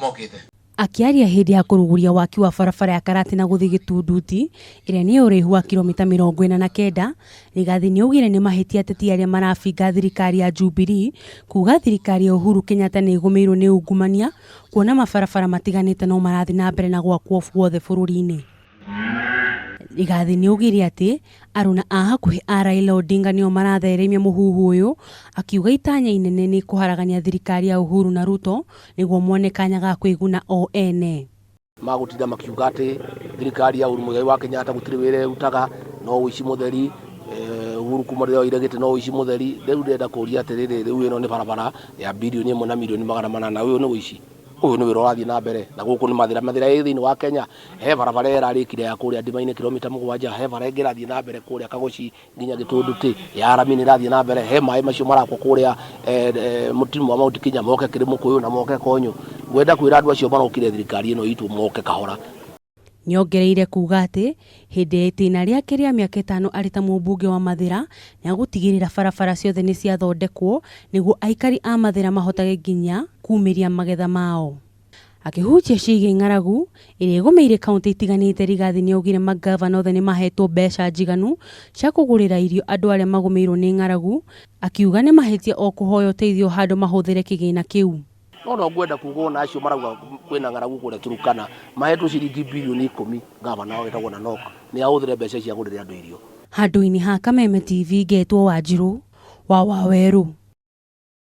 Mokĩte. Akĩaria hĩndĩ ya kũrugũria waki wa barabara ya Karatina gũthiĩ Gĩtunduti ĩrĩa nĩ ya ũraihu wa kilomita 49, Rigathi nĩaugire nĩ mahĩtia ateti arĩa marabinga thirikari ya Jubilee kuga thirikari ya Uhuru Kenyatta nĩ ĩgũmĩirwo nĩ ungumania kuona mabarabara matiganĩte no marathiĩ na mbere na gwakwo guothe bũrũri-inĩ. Rigathi nĩaugire atĩ aruna a hakuhĩ a Raila Odinga nĩo maratheremia mũhuhu ũyũ, akiuga itanya inene nĩ kũharagania thirikari ya Uhuru na Ruto nĩguo mone kanya ga kwĩguna o ene. Magũtinda makiuga atĩ thirikari ya Uhuru Muigai wa Kenyatta gũtirĩ wĩra ĩrutaga, no ũici mũtheri, Uhuru kuma rĩrĩa oire gĩtĩ no ũici mũtheri. Rĩu ndĩrenda kũria atĩrĩrĩ, rĩu ĩno nĩ barabara ya birioni ĩmwe na mirioni 800, ũyũ nĩ ũici? Ũyũ nĩ wĩra ũrathiĩ na mbere na gũkũ nĩ mathĩra mathĩra ĩ thĩinĩ wa Kenya. He barabara ĩrarĩkire ya kũrĩa Ndimainĩ kilomita 7, he bara ĩngĩ ĩrathiĩ na mbere kũrĩa Kagoci nginya Gĩtũndũtĩ, ya rami nĩ ĩrathiĩ na mbere, he maĩ macio marakwo kũrĩa mũtitũ wa Mount Kenya moke Kĩrĩmũkũyũ na moke Konyũ. Ngwenda kwĩra andũ acio marokire thirikari ĩno itũ moke kahora. Nĩongereire kuuga atĩ hĩndĩ ya itĩna rĩake rĩa mĩaka ĩtano arĩ ta mũmbunge wa Mathĩra nĩagũtigĩrĩra barabara ciothe nĩciathondekwo nĩguo aikari a Mathĩra mahotage nginya kumĩria magetha mao. Akĩhunjia ciĩgiĩ ng'aragu ĩrĩa ĩgũmĩire kauntĩ itiganĩte Rigathi nĩaugire mangavana othe nĩmahetwo mbeca njiganu cia kũgũrĩra irio andũ arĩa magũmĩirwo nĩ ng'aragu, akiuga nĩ mahĩtia o kũhoya ũteithio handũ mahũthĩre kĩgĩna kĩu. No no ngwenda kuga ona acio marauga kwĩna ng'aragu kũrĩa Turkana mahetwo ciringi birioni 10 gavana wao wĩtagwo Nanok nĩ ahũthĩre mbeca icio agũrĩre andũ irio. Handũ-inĩ ha Kameme TV ngetwo Wanjirũ wa Wawerũ.